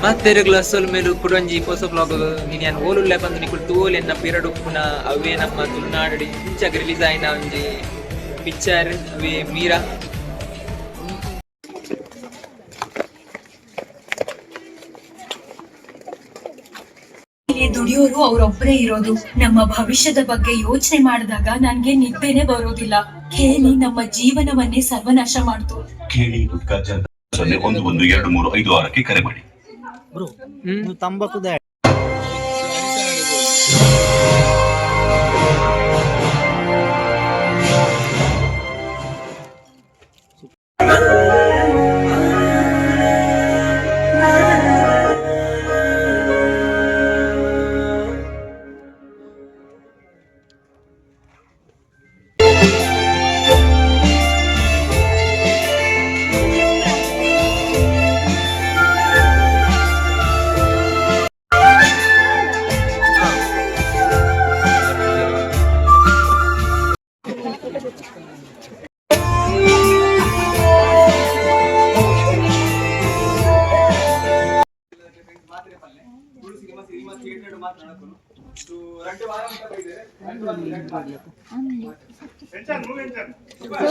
ಮಾತೆರೆಗ್ಲ ಸೊಲ್ಮೆಲು. ಕುಡೊಂಜಿ ಪೊಸ ವ್ಲಾಗ್. ಯಾನ್ ಓಲುಲ್ಲೆ ಪಂದ್ ನಿಕುಲು ತೂವೊಲಿ. ಎನ್ನ ಪಿರಡ್ ಉಪ್ಪುನ ಅವೇ ನಮ್ಮ ತುಳುನಾಡು ಇಂಚಗ್ ರಿಲೀಸ್ ಆಯಿನ ಒಂಜಿ ಪಿಕ್ಚರ್, ಅವೇ ಮೀರಾ. ಇಲ್ಲಿ ದುಡಿಯೋರು ಅವರೊಬ್ಬರೇ ಇರೋದು. ನಮ್ಮ ಭವಿಷ್ಯದ ಬಗ್ಗೆ ಯೋಚನೆ ಮಾಡಿದಾಗ ನನ್ಗೆ ನಿದ್ದೆನೆ ಬರೋದಿಲ್ಲ. ಖೇಲಿ ನಮ್ಮ ಜೀವನವನ್ನೇ ಸರ್ವನಾಶ ಮಾಡ್ತು. ಕೇಳಿ ಗುಟ್ಕಾ ಜರ್ದಾ 0112356ಕ್ಕೆ ಕರೆ ಮಾಡಿ. ಬ್ರೋ, ನೀವು ತಂಬಾಕುದ.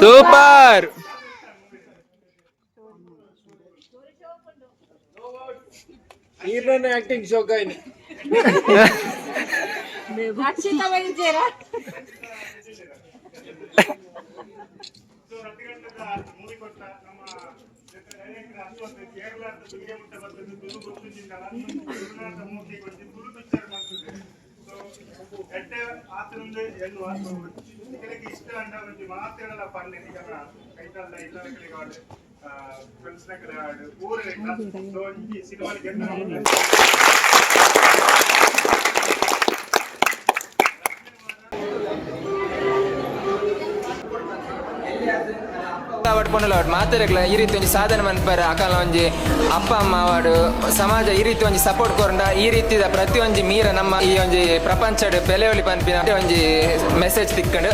ಸೂಪರ್. ಆಕ್ಟಿಂಗ್ ಶೋಕ್ ಆಯ್ನಿ. ಮೂವಿ ಕೊಟ್ಟ ನಮ್ಮ ಡೈರೆಕ್ಟರ್ ಅಶ್ವಥ್, ಕೇರಳದ ತುಳಿಗೆ ಮುಟ್ಟ ಬರ್ತದೆ, ತುಳು ಗೊತ್ತುಂಜಿಲ್ಲ, ತುಳುನಾಡ ಮೂವಿ ಕೊಟ್ಟು ತುಳು ಪಿಕ್ಚರ್ ಮಾಡ್ತದೆ. ಸೊ ಎಡ್ಡೆ ಆತನೊಂದು ಎನ್ನುವ ನಿಕಲಿಗೆ ಇಷ್ಟ ಅಂಡ ಒಂಜಿ ಮಾತೇಳಲ ಪನ್ನೆ. ನಿಕಲ್ನ ಕೈತಲ್ದ ಇಲ್ಲ ಕಡೆಗೆ ಆಡು, ಫ್ರೆಂಡ್ಸ್ ನ ಕಡೆ ಆಡು, ಊರ. ಸೊ ಒಂಜಿ ಸಿನಿಮಾ ಗೆದ್ದ. ಅವಡ್ ಪೊಣ್ಣುಲ ಅವಡ್ ಮಾತೆರೆಗ್ಲ ಈ ರೀತಿ ಒಂಜಿ ಸಾಧನೆ ಮನ್ಪರೆ ಅಕಲ್ನ ಒಂಜಿ ಅಪ್ಪ ಅಮ್ಮ ಅವಡು, ಸಮಾಜ ಈ ರೀತಿ ಒಂಜಿ ಸಪೋರ್ಟ್ ಕೊರಂಡ ಈ ರೀತಿದ ಪ್ರತಿಯೊಂಜಿ ಮೀರ ನಮ್ಮ ಈ ಒಂಜಿ ಪ್ರಪಂಚಡ್ ಬೆಲೆಯೊಲಿ ಪನ್ಪಿನ ಒಂಜಿ ಮೆಸೇಜ್ ತಿಕ್ಕಂಡು.